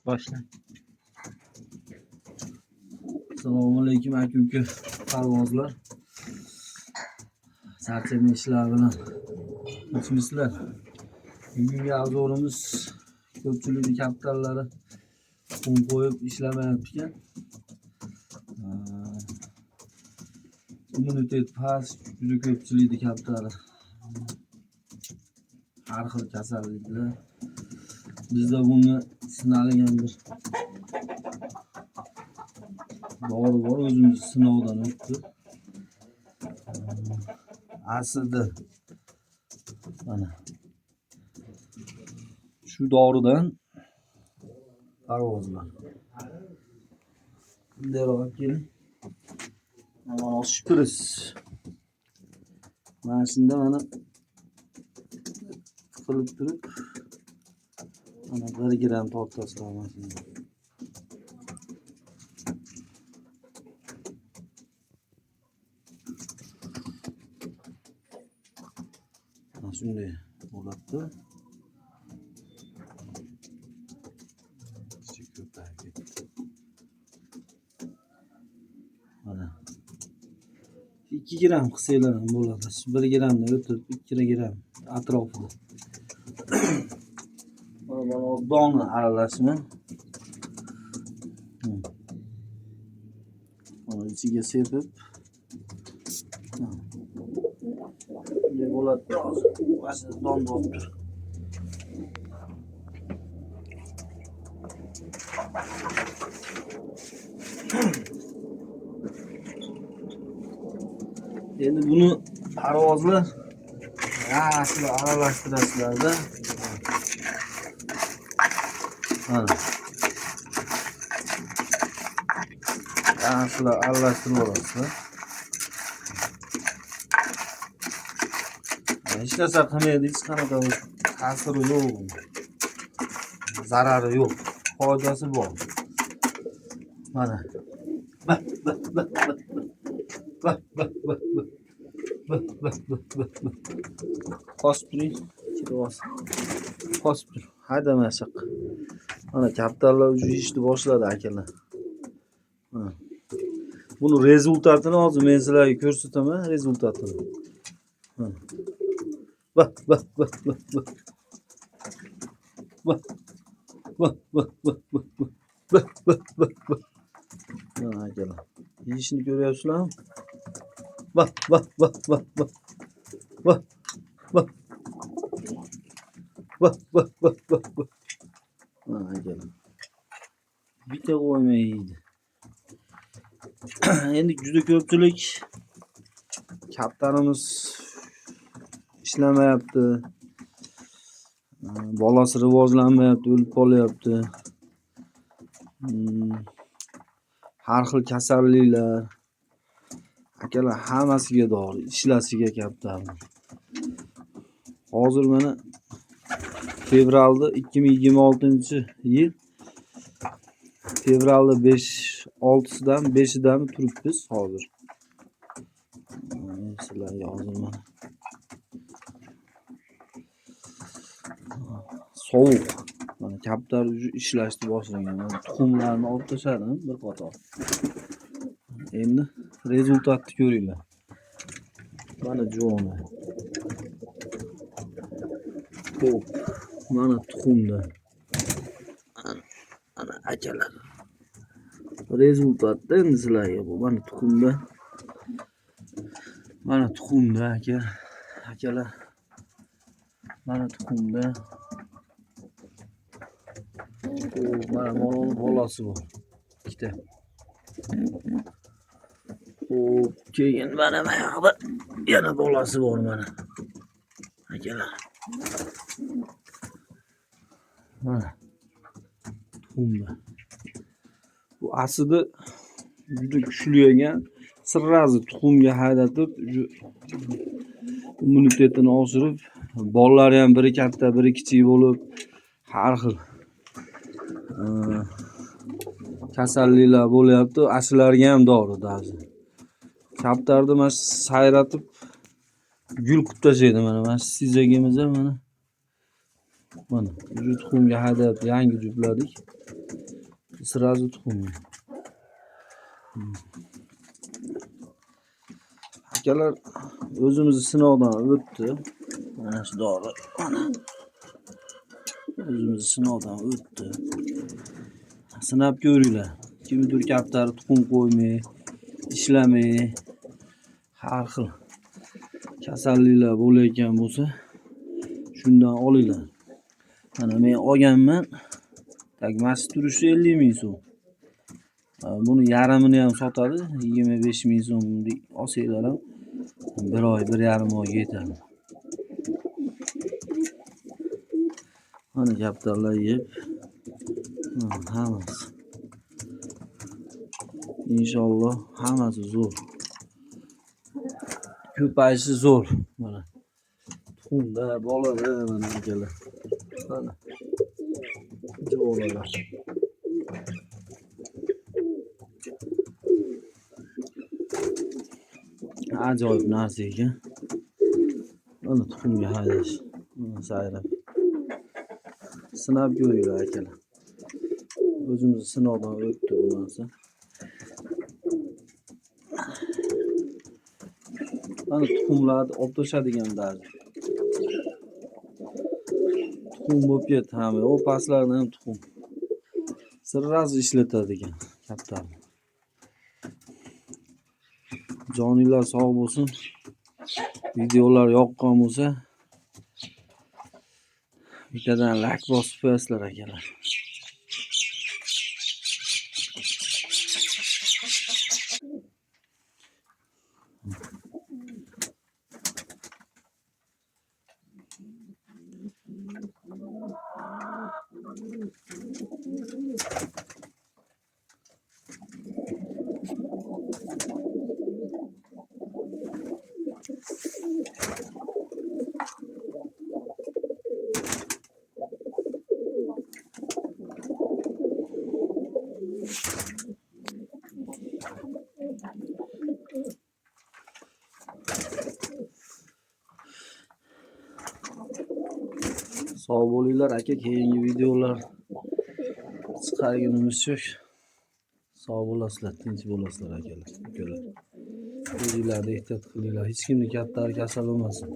Boshla. Assalomu alaykum aka uka parvozlar. Charchagan ishlar bilan tinchmisizlar? Bugungi obzorimiz ko'pchilikni kapitallari tuxum qo'yib ishlamayapti ekan. Immunitet past, juda ko'pchilikni kapitali. Har xil kasalliklar. Bizda buni sinalgan bir dori bor, o'zimiz sinovdan o'tdi. Aslida mana shu doridan parvozlar. Bunday olib keling. Mana shpris. Mana shunda mana tiqilib turib mana 1 gram tortasizlar mana shunda. Mana shunday bo'ladi. Kichik ko'payib ketdi. Mana 2 gram qilsanglar ham bo'ladi. 1 gramdan o'tib 2 gram atrofida. Mana donni aralashma. Mana ichiga sepib bunday bo'ladi. Hozir mana shu don bo'lib tur. Endi buni parvozlar yaxshilab aralashtirasizlarda. Mana. Yaxshilab aralashtirib olasizlar. Hech narsa qilmaydi, hech qanaqa ta'siri yo'q. Zarari yo'q, foydasi bor. Mana. Bah, bah, bah, bah, bah, bah, bah, bah. Bah, bah, bah, bah, bah. Bosib turing, kirib. Bosib tur. Haydama yoqqa. Mana kaptarlar уже ishni boshladi akalar. Mana. Buni rezultatini hozir men sizlarga ko'rsataman, rezultatini. Mana. Bah, bah, bah, bah, bah. Bah. Bah, bah, bah, bah, bah. Bah, bah, bah, bah. Mana akalar. Yeyishini ko'ryapsizlarmi? Bah, bah, bah, bah, bah. Bah. Bah. Bah, bah, bah, bah, bah. Mana akalar. Bitta qo'ymay yeydi. Endi juda ko'pchilik kaptarimiz ishlamayapti. Bolasi rivojlanmayapti, o'lib qolyapti. Har xil kasalliklar. Akalar hammasiga dori, ishlasiga kaptarni. Hozir mana fevralda 2026-yil fevralda 5-6sidan 5idan turibmiz hozir. Sizlarga hozir mana sovuq. Mana kaptar ishlashni boshlagan. Mana tuxumlarni olib tashladim bir qator. Endi rezultatni ko'ringlar. Mana juvona. Xo'p, mana tuxumda. Ana akalar. Rezultatda endi sizlarga bu mana tuxumda. Mana tuxumda aka, akalar. Mana tuxumda. Mana mana bolasi bor. Ikkita. Xo'p, keyin mana bu yoqda yana bolasi bor mana. Akalar. Mana tuxumda. Bu aslida juda kuchli ekan. Sirrazi tuxumga haydatib, immunitetini oshirib, bolalari ham biri katta, biri kichik bo'lib, har xil kasalliklar bo'lyapti. Ashularga ham dori даже. Kaptarni mana sayratib gul qilib tashlaydi mana. Mana shu sezagimiz ham mana. Mana tuxumga haydab yangi jupladik. Сразу tuxum. Akalar, o'zimizni sinovdan o'tdi. Mana shu dori. Mana. O'zimizni sinovdan o'tdi. Sinab ko'ringlar. Kimdir kaptari tuxum qo'ymay, ishlamay, har xil kasalliklar bo'layotgan bo'lsa, shundan olinglar. Mana men olganman. Tak mana turishi 50 ming so'm. Buni yarmini ham sotadi, 25 ming so'm olsanglar ham 1 oy, 1,5 oyga yetadi. Mana kaptarlar yeb, hammasi. Inshaalloh hammasi zo'r. Ko'payishi zo'r. Mana tuxumda, bolada mana akalar. Mana bolalar. Ajoyib narsa ekan. Mana tuxumga haydash. Mana sayrab. Sinab ko'ringlar akalar. O'zimizni sinovdan o'tdi bu narsa. Mana tuxumlarni olib tashladigan даже. Tuxum bo'lib ketdi hamma. O pastlardan ham tuxum. Sirraz ishlatadigan kaptarni. Joninglar sog' bo'lsin. Videolar yoqqan bo'lsa bittadan like bosib qo'yasizlar akalar. Sog' bo'linglar aka, keyingi videolar chiqargunimizcha sog' bo'lasizlar, tinch bo'lasizlar akalar, ukalar. O'zinglarni ehtiyot qilinglar, hech kimni kaptari kasal bo'lmasin.